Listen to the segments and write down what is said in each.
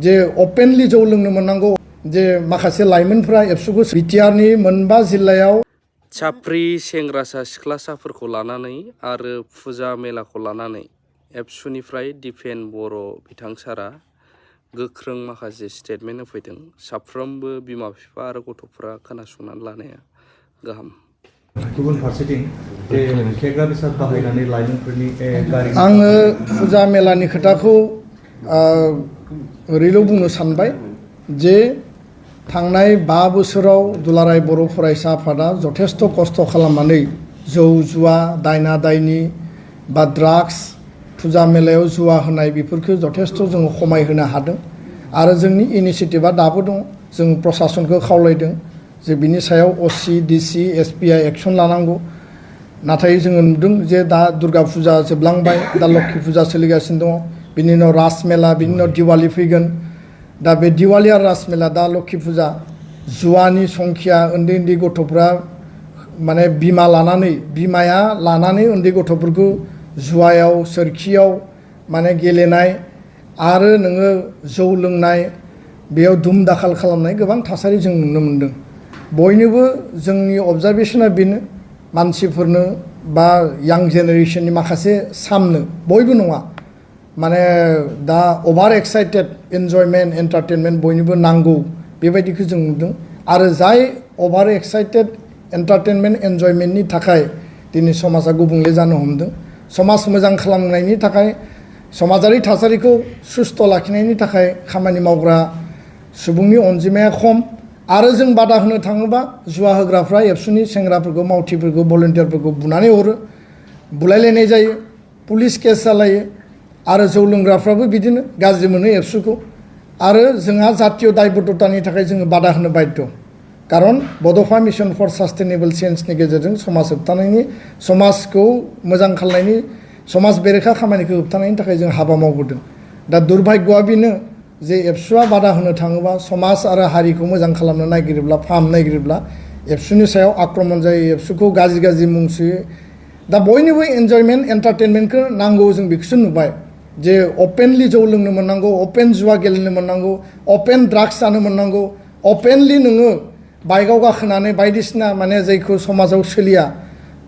जे अपेनलि जौ लोंनो मोननांगौ जे माखासे लाइमोनफोरा एबसुखौ बिटिआरनि मोनबा जिल्लायाव चाप्रि सेंग्रासा सिख्लासाफोरखौ लानानै आरो फुजा मेलाखौ लानानै एबसुनिफ्राय दिपेन बर' बिथां सारा गोख्रों माखासे स्टेटमेन्ट होफैदों। साफ्रोमबो बिमा बिफा आरो गथ'फोरा खोनासंनानै लानाया गाहाम। गुबुन फारसेथिं फेग्रा बेसाद बाहायनानै लाइमोनफोरनि गारि आङो फुजा मेलानि खोथाखौ ओरैल' बुंनो सानबाय जे थांनाय 5 बोसोराव दुलाराय बर' फरायसा आफादा जथेस्थ' खस्थ' खालामनानै जौ जुवा दायना दायनि बा ड्राग्स फुजा मेलायाव जुवा होनाय बेफोरखौ जथेस्थ' जोङो खमायहोनो हादों आरो जोंनि इनिसियेटिभा दाबो दं। जों प्रसासनखौ खावलायदों जे बिनि सायाव असि डिसि एसपिआइ एक्सन लानांगौ। नाथाय जोङो नुदों जे दा दुर्गा फुजा जोबलांबाय, दा लक्ष्मी फुजा सोलिगासिनो दङ, बिनि उनाव रास मेला, बिनि उनाव दिवाली फैगोन। दा बे दिवाली आरो रास मेला दा लक्ष्मी फुजा जुवानि संख्या उन्दै उन्दै गथ'फ्रा माने बिमाया लानानै उन्दै गथ'फोरखौ जुवायाव सोरखियाव माने गेलेनाय आरो नोङो जौ लोंनाय बेयाव दुम दाखाल खालामनाय गोबां थासारि जों नुनो मोनदों। बयनोबो जोंनि अबजारभेसना बेनो मानसिफोरनो बा यां जेनेरेशननि माखासे सामनो बयबो नङा माने दा अभार एक्साइटेड एन्जयमेन्ट एन्टारटेनमेन्ट बयनोबो नांगौ बेबायदिखौ जों नुदों आरो जाय अभार एक्साइटेड एन्टारटेनमेन्ट एन्जयमेन्टनि थाखाय दिनै समाजा गुबुंले जानो हमदों। समाज मोजां खालामनायनि थाखाय समाजारि थासारिखौ सुस्थ' लाखिनायनि थाखाय खामानि मावग्रा सुबुंनि अनजिमाया खम आरो जों बादा होनो थाङोबा जुवा होग्राफ्रा एबसुनि सेंग्राफोरखौ मावथिफोरखौ भलन्टियारफोरखौ बुनानै हरो, बुलायलायनाय जायो, पुलिस केस जालायो आरो जौ लोंग्राफ्राबो बिदिनो गाज्रि मोनो एबसुखौ आरो जोंहा जातीय दायबद्धतानि थाखाय जोङो बादा होनो बाध्य। खारन बड'फा मिशन फर सास्टेनेबल चेन्जनि गेजेरजों समाज होबथानायनि समाजखौ मोजां खालामनायनि समाज बेरेखा खामानिखौ होबथानायनि थाखाय जों हाबा मावबोदों। दा दुर्भाग्यआ बेनो जे एबसुआ बादा होनो थाङोबा समाज आरो हारिखौ मोजां खालामनो नागिरोब्ला फाहामनो नागिरोब्ला एबसुनि सायाव आक्रमण जायो, एबसुखौ गाज्रि मुं सुयो। दा बयनिबो एन्जयमेन्ट एन्टारटेनमेन्टखौ नांगौ जों बेखौसो नुबाय जे अपेनलि जौ लोंनो मोननांगौ, अपेन जुवा गेलेनो मोननांगौ, अपेन ड्राग्स जानो मोननांगौ, अपेनलि नोङो बाइकआव गाखोनानै बायदिसिना माने जायखौ समाजाव सोलिया,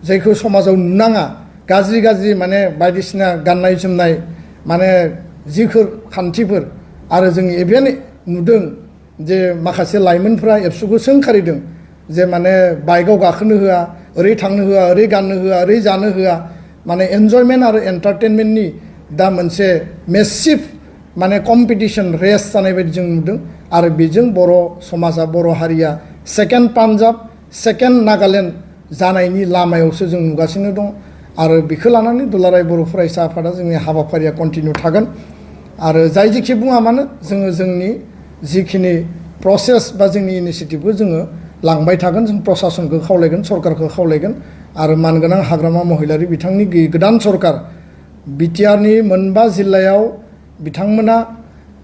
जायखौ समाजाव नुनाङा गाज्रि माने बायदिसिना गाननाय जोमनाय माने जिफोर खान्थिफोर आरो जों इभेन नुदों जे माखासे लाइमोनफ्रा एबसुखौ सोंखारिदों जे माने बाइकआव गाखोनो होआ, ओरै थांनो होआ, ओरै गाननो होआ, ओरै जानो होआ, माने एन्जयमेन्ट आरो एन्टारटेनमेन्टनि दा मोनसे मेसिभ माने कम्पिटिसन रेस जानाय बायदि जों नुदों आरो बेजों बर' समाजा बर' हारिया सेकेन्ड पान्जाब सेकेन्ड नागालेण्ड जानायनि लामायावसो जों नुगासिनो दं आरो बेखौ लानानै दुलाराय बर' फरायसा आफादा जोंनि हाबाफारिया कन्टिनिउ थागोन आरो जाय जेखि बुङा मानो जोङो जोंनि जिखिनि प्रसेस बा जोंनि इनिसियेटिभखौ जोङो लांबाय थागोन। जों प्रसासनखौ खावलायगोन, सरकारखौ खावलायगोन आरो मानगोनां हाग्रामा महिलारि बिथांनि गोदान सरकार बिटिआरनि मोनबा जिल्लायाव बिथांमोना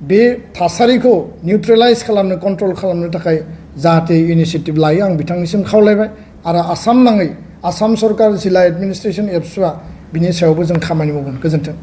बे थासारिखौ निउट्रेलाइज खालामनो कन्ट्रल खालामनो थाखाय जाहाथे इनिसियेटिभ लायो आं बिथांनिसिम खावलायबाय आरो आसाम नाङै आसाम सरकार जिल्ला एडमिनिस्ट्रेसन एबसुआ बिनि सायावबो जों खामानि मावगोन। गोजोन्थों।